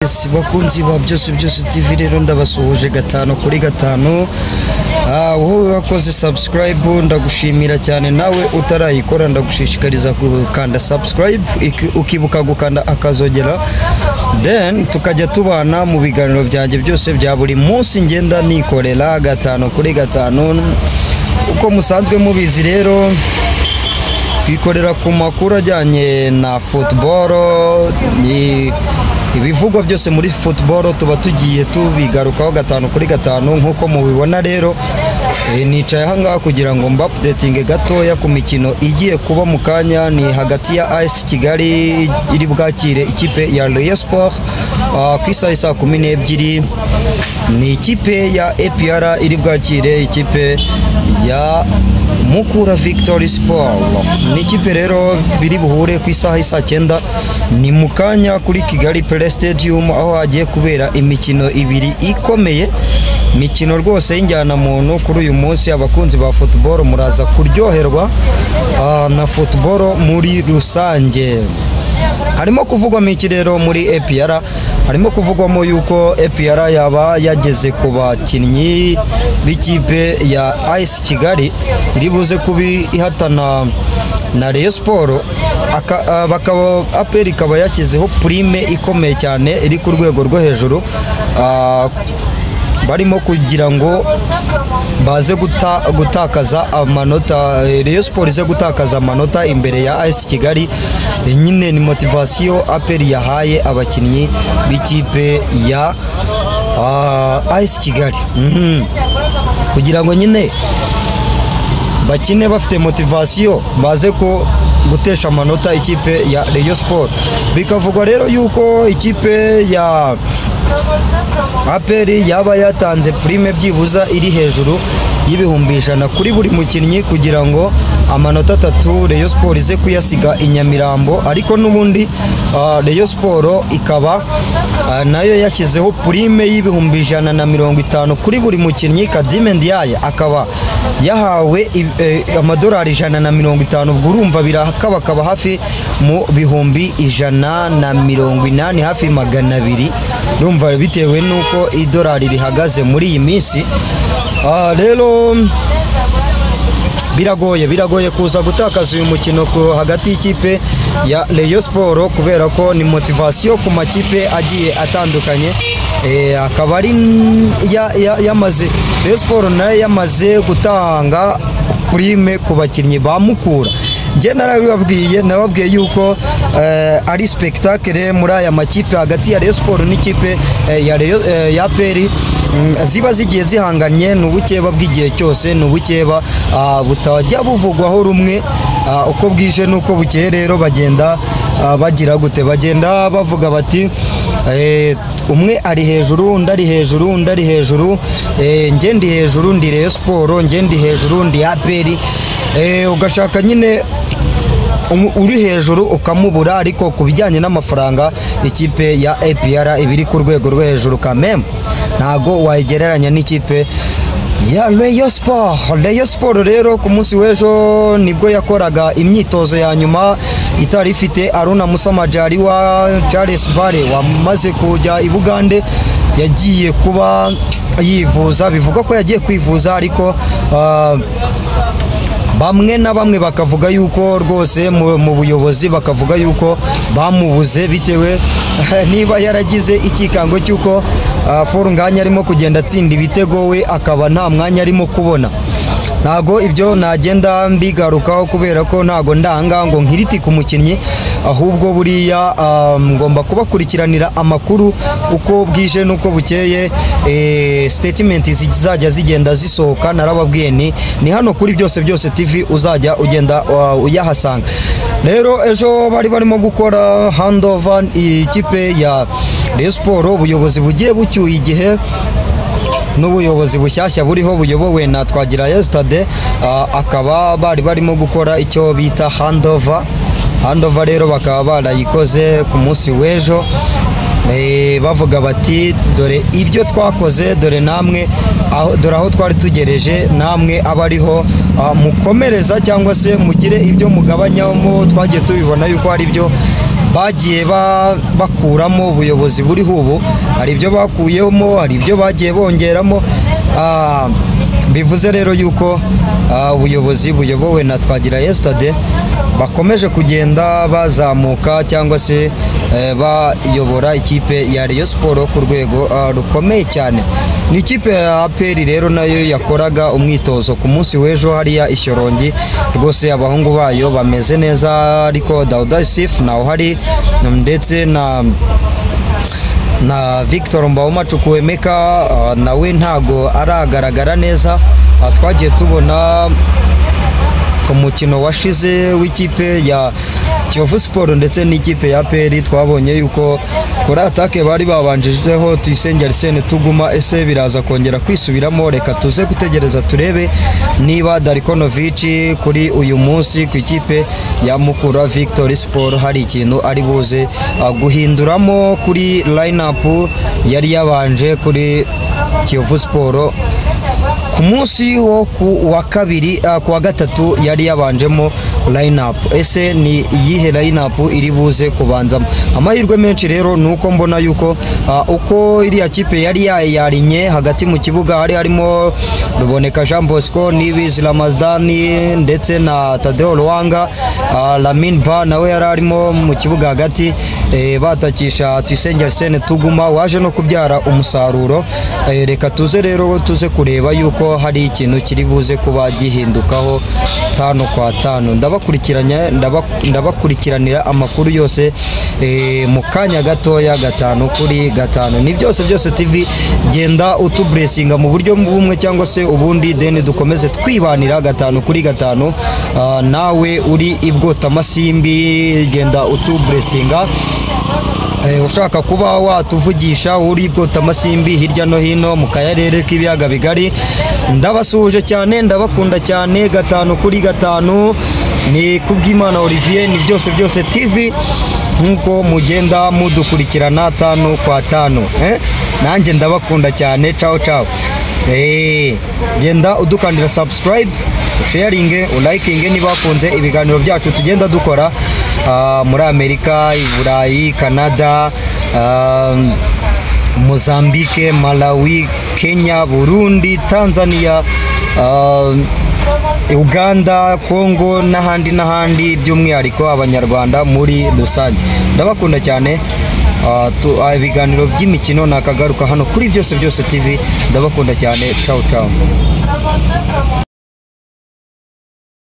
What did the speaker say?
Yes, bakunzi ba Byose Byose TV, rero ndabasuhuje gatanu kuri gatanu. Wowe wakoze subscribe, ndagushimira cyane. Nawe utarayikora, ndagushishikariza gukanda subscribe, ukibuka gukanda akazogera, then tukajya tubana mu biganiro byanjye byose bya buri munsi ngenda nikorera gatanu kuri gatanu. Uko musanzwe mubizi rero, twikorera ku makuru ajyanye na football. Ni ibivugwa byose muri football tuba tugiye tubigarukaho gatanu kuri gatanu. Nk'uko mubibona rero, nicaye aha ngaha kugira ngo mba updatinge gatoya ku mikino igiye kuba mu kanya. Ni hagati ya AS Kigali iri bwakire ikipe ya Rayon Sport ku isaha saa 12. Ni ikipe ya APR iri bwakire ikipe ya Mukura Victory Sport. Ni ikipe rero biri buhure ku isaha y'isaa 9, ni mu kanya, kuri Kigali Pele Stadium, aho hagiye kubera imikino ibiri ikomeye, imikino rwose y'injyanamuntu kuri uyu munsi. Abakunzi ba football muraza kuryoherwa na football muri rusange. Harimo kuvugwamo iki rero muri APR? Harimo kuvugwamo yuko APR yaba yageze ku bakinnyi b'ikipe ya AS Kigali iri buze kuba ihatana na Rayon Sport. Bakaba APR ikaba yashyizeho prime ikomeye cyane iri ku rwego rwo hejuru, barimo kugira ngo baze gutakaza amanota, Rayon Sport ize gutakaza amanota imbere ya AS Kigali. Nyine ni motivation APR yahaye abakinnyi b'ikipe ya AS Kigali, kugira ngo nyine bakine bafite motivation, baze ko gutesha amanota ikipe ya Rayon Sport. Bikavugwa rero yuko ikipe ya APR yaba yatanze prime byibuza iri hejuru y'100,000 kuri buri mukinnyi kugira ngo amanota atatu Rayon Sport ize kuyasiga i Nyamirambo. Ariko n'ubundi Rayon Sport ikaba nayo yashyizeho prime y'150,000 kuri buri mukinnyi. Khadime Ndiaye akaba yahawe amadolari 150. Ubwo urumva birakabakaba hafi mu 180,000, hafi 200, urumva bitewe n'uko idolari rihagaze muri iyi minsi. Rero biragoye kuza gutakaza uyu mukino ku hagati y'ikipe ya Rayon Sport, kubera ko ni motivation ku makipe agiye atandukanye. Akaba ari yamaze, Rayon Sport nayo yamaze gutanga prime ku bakinnyi ba Mukura. Njye narabibabwiye, nababwiye yuko ari spectacle muri aya makipe hagati ya Rayon Sport n'ikipe ya APR, ziba zigiye zihanganye. Ni ubukeba bw'igihe cyose, ni ubukeba butajya buvugwaho rumwe. Uko bwije n'uko bukeye rero bagenda bagira gute? Bagenda bavuga bati umwe ari hejuru, undi ari hejuru, undi ari hejuru, njye ndi hejuru, ndi Rayon Sport, njye ndi hejuru, ndi APR. Ugashaka nyine uri hejuru ukamubura. Ariko ku bijyanye n'amafaranga, ikipe ya APR iba iri ku rwego rwo hejuru kameme, ntago wayigereranya n'ikipe ya Rayon Sport. Rayon Sport rero ku munsi w'ejo nibwo yakoraga imyitozo ya nyuma itari ifite Aruna Musa Majaliwa. Charles Bare wamaze kujya i Bugande, yagiye kuba yivuza, bivugwa ko yagiye kwivuza, ariko bamwe na bamwe bakavuga yuko rwose mu buyobozi bakavuga yuko bamubuze, bitewe niba yaragize ikikango cy'uko Fall Ngagne arimo kugenda atsinda ibitego, we akaba nta mwanya arimo kubona. Ntago ibyo nagenda mbigarukaho, kubera ko ntago ndanga ngo nkritike umukinnyi, ahubwo buriya ngomba kubakurikiranira amakuru uko bwije n'uko bukeye. Statement zizajya zigenda zisohoka, narababwiye ni hano kuri Byose Byose TV uzajya ugenda uyahasanga. Rero ejo bari barimo gukora handover ikipe ya Rayon Sport, ubuyobozi bugiye bucyuye igihe n'ubuyobozi bushyashya buriho buyobowe na Twagirayezu Thadée, akaba bari barimo gukora icyo bita handover. Handover rero bakaba barayikoze ku munsi w'ejo, bavuga bati dore ibyo twakoze, dore namwe aho, dore aho twari tugereje, namwe aba ariho mukomereza cyangwa se mugire ibyo mugabanyamo. Twagiye tubibona yuko hari ibyo bagiye bakuramo ubuyobozi buriho ubu, hari ibyo bakuyemo, hari ibyo bagiye bongeramo. Bivuze rero yuko ubuyobozi buyobowe na Twagirayezu Thadée bakomeje kugenda bazamuka cyangwa se bayobora ikipe ya Rayon Sport ku rwego rukomeye cyane. Ni ikipe ya APR rero nayo yakoraga umwitozo ku munsi w'ejo hariya Ishyorongi, rwose abahungu bayo bameze neza, ariko Dauda Yussif nawe hari, ndetse na Victor Mbaoma Chukwuemeka nawe ntago aragaragara neza. Twagiye tubona ku mukino washize w'ikipe ya Kiyovu Sport ndetse n'ikipe ya APR, twabonye yuko kuri atake bari babanjijeho Tuyisenge Arsene Tuguma. Ese biraza kongera kwisubiramo? Reka tuze gutegereza turebe niba Darko Novic kuri uyu munsi ku ikipe ya Mukura Victory Sport hari ikintu ari buze guhinduramo kuri line-up yari yabanje kuri Kiyovu Sport ku munsi wo ku wa kabiri, ku wa gatatu yari yabanjemo line-up. Ese ni iyihe line-up iri buze kubanzamo? Amahirwe menshi rero ni uko mbona yuko uko iriya kipe yari yayarinye hagati mu kibuga, hari harimo Ruboneka Jean Bosco, Nibizi Ramadhani ndetse na Tadeo Lwanga, Lamin Ba nawe yari arimo mu kibuga hagati, batakisha Tuyisenge Arsene Tuguma waje no kubyara umusaruro. Reka tuze rero tuze kureba yuko hari ikintu kiri buze kuba gihindukaho 5 kwa 5. Ndabakurikiranira amakuru yose mu kanya gatoya, 5 kuri 5. Ni byose byose TV, genda utublessinga mu buryo bumwe cyangwa se ubundi, then dukomeze twibanira 5 kuri 5. Nawe uri ibwotamasimbi, genda utublessinga. Ushaka kuba watuvugisha uri ibwotamasimbi hirya no hino mu karere k'ibiyaga bigari, ndabasuhuje cyane, ndabakunda cyane. 5 kuri 5 ni Kubwimana Olivier, ni byose byose TV, nkuko mugenda mudukurikirana 5 kwa 5. Nanjye ndabakunda cyane. Ciao ciao. Genda udukandira subscribe, sharinge, ulikinge niba wakunze ibiganiro byacu tugenda dukora muri Amerika, i Burayi, Canada, Mozambique, Malawi, Kenya, Burundi, Tanzania, Uganda, Congo n'ahandi n'ahandi, by'umwihariko abanyarwanda muri rusange. Ndabakunda cyane. Ibiganiro by'imikino nakagaruka hano kuri byose byose TV. Ndabakunda cyane. Ciao ciao.